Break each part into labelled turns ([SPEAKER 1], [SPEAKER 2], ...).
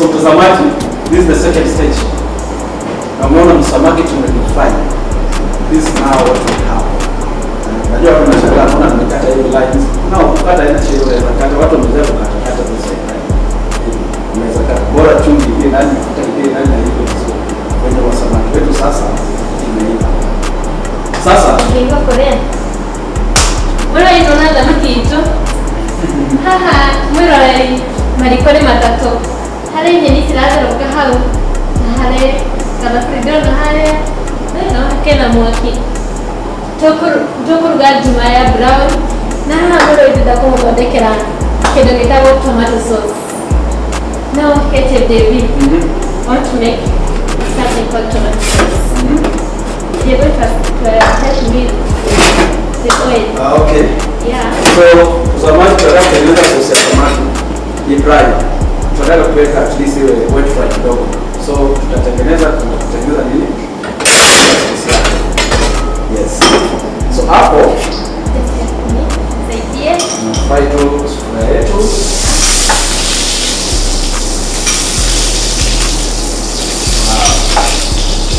[SPEAKER 1] So mtazamaji, this is the second stage. Na umeona msamaki tumedefine. This is now what we have. Najua watu wanashangaa mbona nimekata hiyo lines. No, kukata haina shida, unaweza kata. Watu wamezoea kukata kata the same time. Unaweza kata bora chumvi ingie ndani, mafuta ingie ndani na hivyo vizuri. Kwenye wasamaki wetu sasa imeiva. Sasa
[SPEAKER 2] Ngigo kuria. Mwĩroreri nona thamaki itũ haha. Mwĩroreri, mariko nĩ matatũ. Harĩ nyeni ciratherũka hau na harĩ thamaki ndĩrona harĩa no kena mwaki. Tũkũruga ngima ya brown na haha mwĩroreri ndĩrenda kũmũthondekera kĩndũ gĩtagwo tomato sauce. Now, Chef David, want to make something called tomato sauce. You're going to help me with the oil.
[SPEAKER 1] Ah, okay.
[SPEAKER 2] Yeah.
[SPEAKER 1] So mtazamaji, tunataka kutengeneza sauce ya samaki ni dry. Tunataka kuweka at least iwe wet fry kidogo. So tutatengeneza nini? Sauce yake. Yes. So hapo
[SPEAKER 2] Nisaidie.
[SPEAKER 1] Tunafry tu sufuria yetu.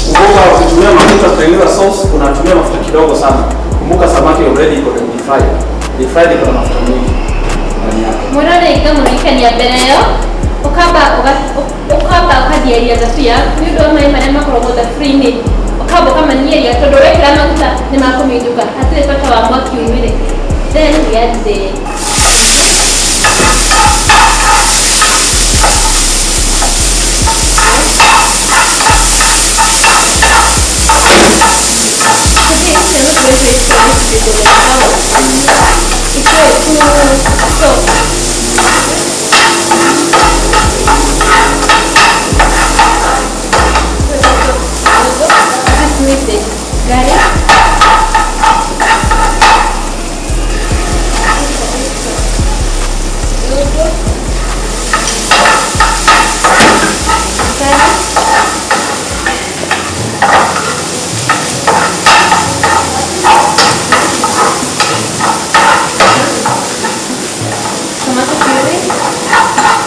[SPEAKER 1] Kumbuka ukitumia mafuta kutengeneza sauce unatumia mafuta kidogo sana. Kumbuka samaki already iko deep fried. Deep fried iko na mafuta mengi ndani yake.
[SPEAKER 2] Mwĩroreri, ngamũririkania mbere ĩyo ũkamba ũkathieria thaburia yaku nĩ ũndũ wa maĩ marĩa makoragwo thaburia-inĩ. Ũkamba ũkamanieria tondũ wekĩra maguta nĩ makũminjuka, hatirĩ bata wa mwaki umĩre. Then we add the ikuwe tu soft. This with the garlic. Kidogo. Garlic. Tomato puree.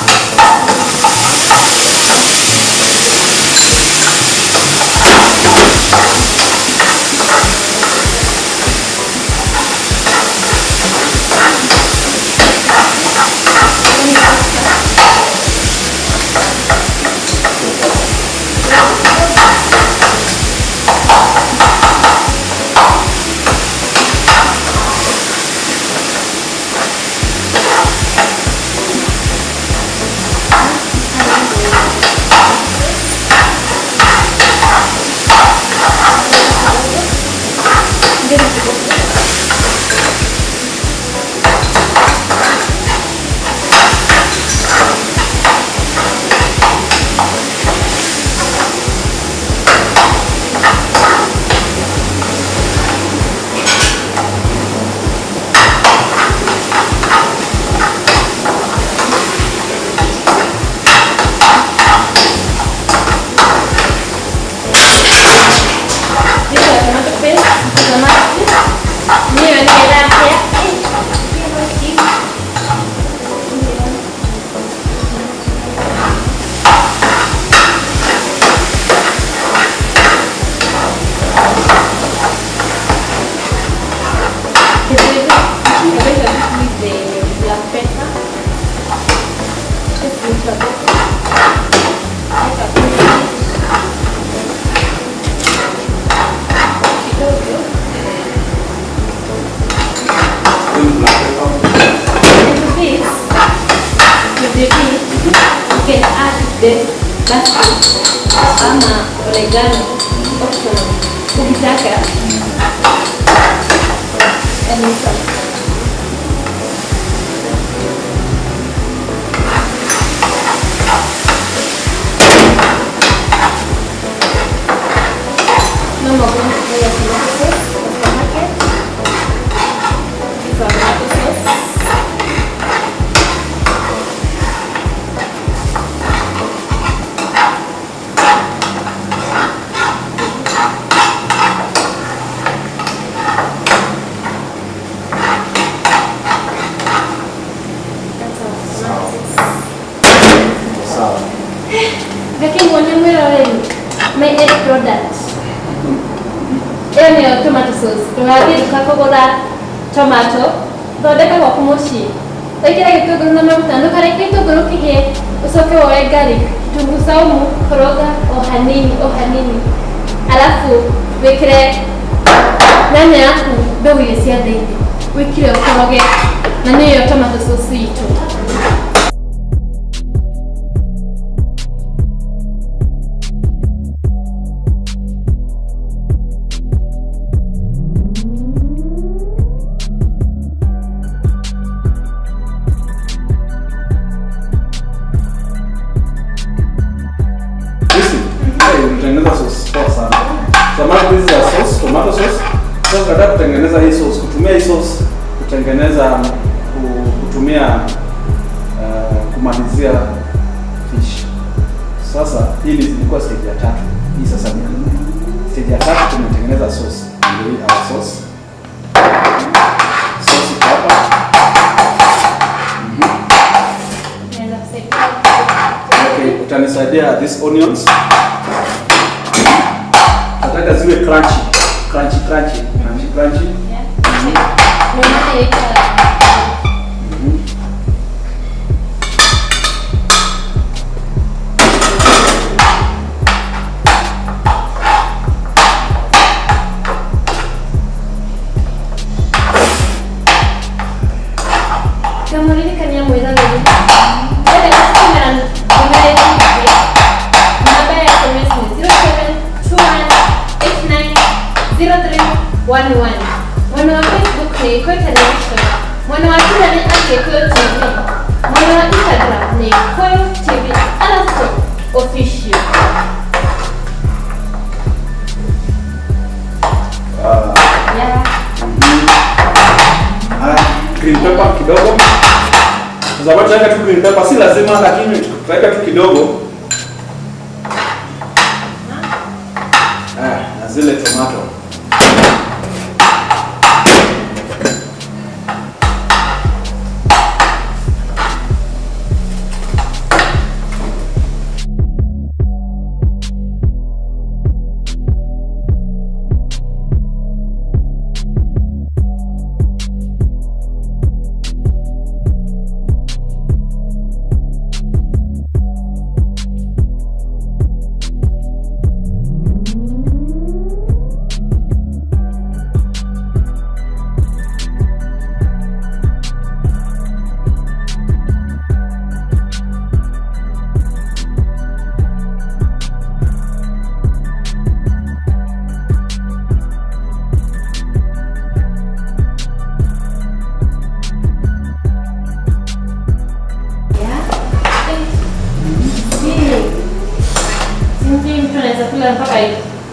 [SPEAKER 2] This is tomato paste, samaki. Niyo nĩĩrahĩa. With the black pepper. Just little bit. Like a pinch. Kidogo.
[SPEAKER 1] Huyu black pepper.
[SPEAKER 2] And to this, to the this, you can add the basil ama oregano, optional. Ukitaka. And some No more going to put tomato sauce kwa supermarket. It's a tomato sauce. Nĩ end product. Ĩyo nĩyo tomato sauce. Ndũgathiĩ nduka kũgũra tomato, thondeka gwaku mũciĩ. Wĩkĩre gĩtũngũrũ na maguta, ndũkareke gĩtũngũrũ kĩhĩe, ũcoke woe garlic, kitunguu saumu, koroga o hanini o hanini. Alafu wĩkĩre nyanya yaku mbegũ iria cia thĩinĩ, wĩkĩre ũkoroge, na nĩyo tomato sauce itũ.
[SPEAKER 1] Listen, hey, umetengeneza sauce poa sana. Samaki, this is a sauce, tomato sauce. Sasa tunataka kutengeneza hii sauce, kutumia hii sauce kutengeneza kutumia kumalizia fish. Sasa hii ilikuwa stage ya tatu. Hii sasa ni ya nne. Stage ya tatu tumetengeneza sauce. Ndio hii our sauce. Sauce iko hapa.
[SPEAKER 2] Naweza kusaidia.
[SPEAKER 1] Okay, utanisaidia these onions. Nataka ziwe crunchy. Crunchy, crunchy, crunchy, crunchy.
[SPEAKER 2] Yeah. Ndio maana inaitwa. Ngamuririkania mwĩroreri wende gũtũmĩra ndũmĩrĩri nguhĩ, namba ya SMS nĩ 0721890311. Mwena wa Facebook nĩ Gĩkũyũ Television, mwena wa Twitter nĩ @GĩkũyũTV, mwena wa Instagram nĩ Gĩkũyũ TV_official. Yeah.
[SPEAKER 1] Haya, green pepper kidogo. Sasa tutaweka tu green pepper, si lazima lakini tutaweka tu kidogo. Haya, na zile tomato.
[SPEAKER 2] Yeah. Si mtu anaweza kula mpaka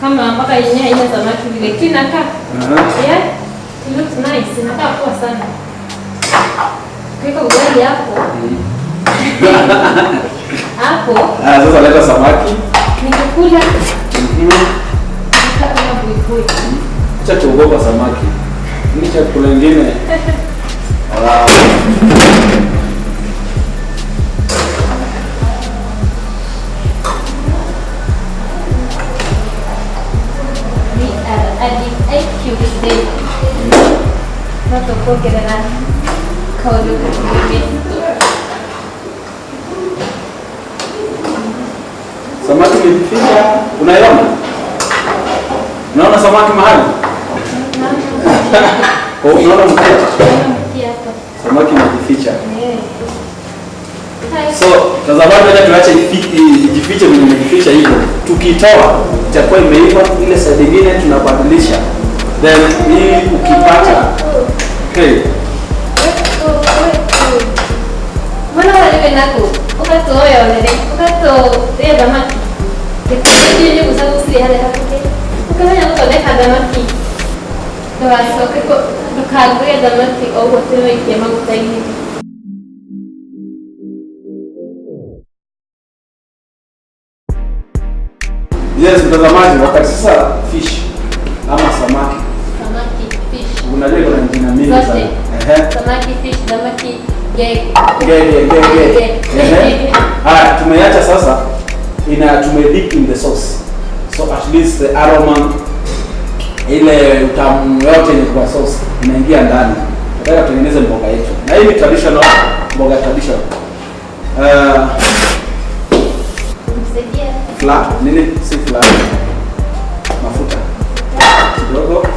[SPEAKER 2] kama mpaka yenyewe haina samaki vile. Lakini inakaa. Yeah. It looks nice. Inakaa poa sana. Ukiweka ugali hapo. Hapo.
[SPEAKER 1] Ah, sasa leta samaki.
[SPEAKER 2] Nikikula. Inakaa kama buibui.
[SPEAKER 1] Acha tuogopa samaki. Ni chakula kingine. Ah.
[SPEAKER 2] We are adding 8 cubes today. No tũkuongerera kaũndũ gakuhĩ.
[SPEAKER 1] Samaki imejificha, unaiona? Unaona samaki mahali? Oh, unaona mkia?
[SPEAKER 2] Naona mkia hapa.
[SPEAKER 1] Samaki imejificha.
[SPEAKER 2] Eh.
[SPEAKER 1] So, tazamaji, acha tuache ijifiche vile imejificha hivyo. Tukitoa itakuwa imeiva, ile side nyingine tunabadilisha. Then hii ukipata, hey.
[SPEAKER 2] Mbona wale nako ukatoya wale ukatoya thamaki gĩtĩĩri gũcagũcire harĩa hakuhĩ ũkamenya gũthondeka thamaki ndũgacoke ndũkagũre thamaki o ũguo atĩ waikia maguta-inĩ.
[SPEAKER 1] Yes, mtazamaji, wakati sasa fish ama samaki.
[SPEAKER 2] Samaki, fish.
[SPEAKER 1] Unajua kuna jina mingi
[SPEAKER 2] Zote.
[SPEAKER 1] sana. Ehe.
[SPEAKER 2] Samaki, fish, samaki, ge.
[SPEAKER 1] Ge ge ge ge.
[SPEAKER 2] Ge.
[SPEAKER 1] Ehe. Haya, tumeacha sasa ina tume dip in the sauce. So at least the aroma, ile utamu yote ni kwa sauce inaingia ndani. Nataka tutengeneze mboga yetu, na hii ni traditional mboga, traditional
[SPEAKER 2] Msaidia.
[SPEAKER 1] Flour nini, si flour, mafuta kidogo.